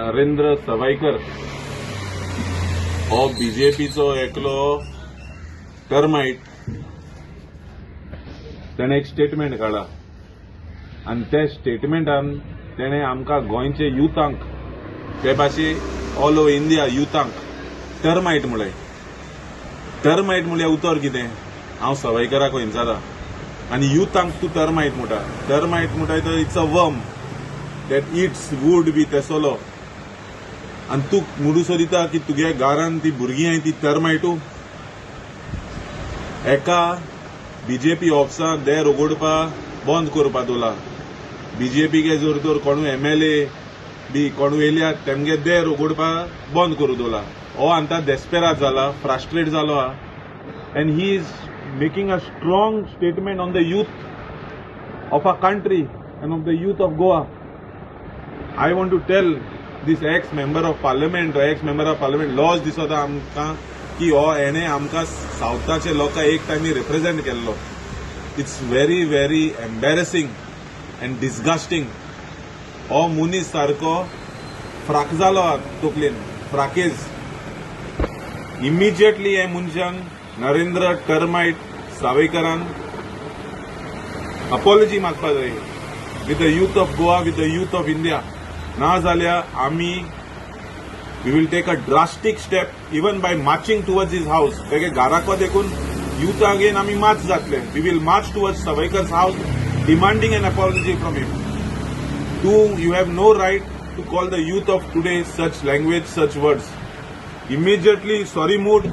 नरेंद्र सवाईकर हो बीजेपीचो एकलो टर्मायट. तेणें एक स्टेटमेंट काडला आनी त्या स्टेटमेंटान तेणें आमकां गोंयचे युथांक, ते भाशे ऑल ओवर इंडिया युथांक टर्मायट म्हणलें. टर्मायट म्हणल्यार उतर कितें? हांव सवायकराक विचारता, आनी युथांक तूं टर्मायट म्हणटा. टर्मायट म्हणटा तर it's a worm that eats wood बी तेसलो. आनी तूं म्हणू सोदिता की तुगे घरान ती भुरगीं आहाय ती टर्मायटू. एका बीजेपी ऑफिसान देर उगडपा बंद करपा दवरला. बीजेपीके जर तर कोणूय एमएलए बी कोणूय येयल्यार तेमगे देर उगडपा बंद करूं दवरला. हो आतां डेस्पेराद जाला, फ्रास्ट्रेट जालो आहा and he is making a strong statement on the youth of our country and of the youth of Goa. I want to tell this ex member of parliament, ex member of parliament, loss दिसता आमकां की हो हेणे आमकां सावथाचे लोकांक एक टायमी represent केल्लो. It's very very embarrassing and disgusting. हो मनीस सारको फ्राक जालो आहा तकलेन, फ्राकेज. इमिजिएटली हे मनशान, नरेंद्र टर्मायट सावयकरान, अपॉलॉजी मागपा जाय with the youth of Goa, with the youth of India. ना जाल्यार आमी we will take a drastic step, even by marching towards his house. तेगे घराको देखून युथा अगेन आमी मार्च जातले. We will march towards Sawaikar's house, demanding an apology from him. तूं, you have no right to call the youth of today such language, such words. Immediately sorry mood.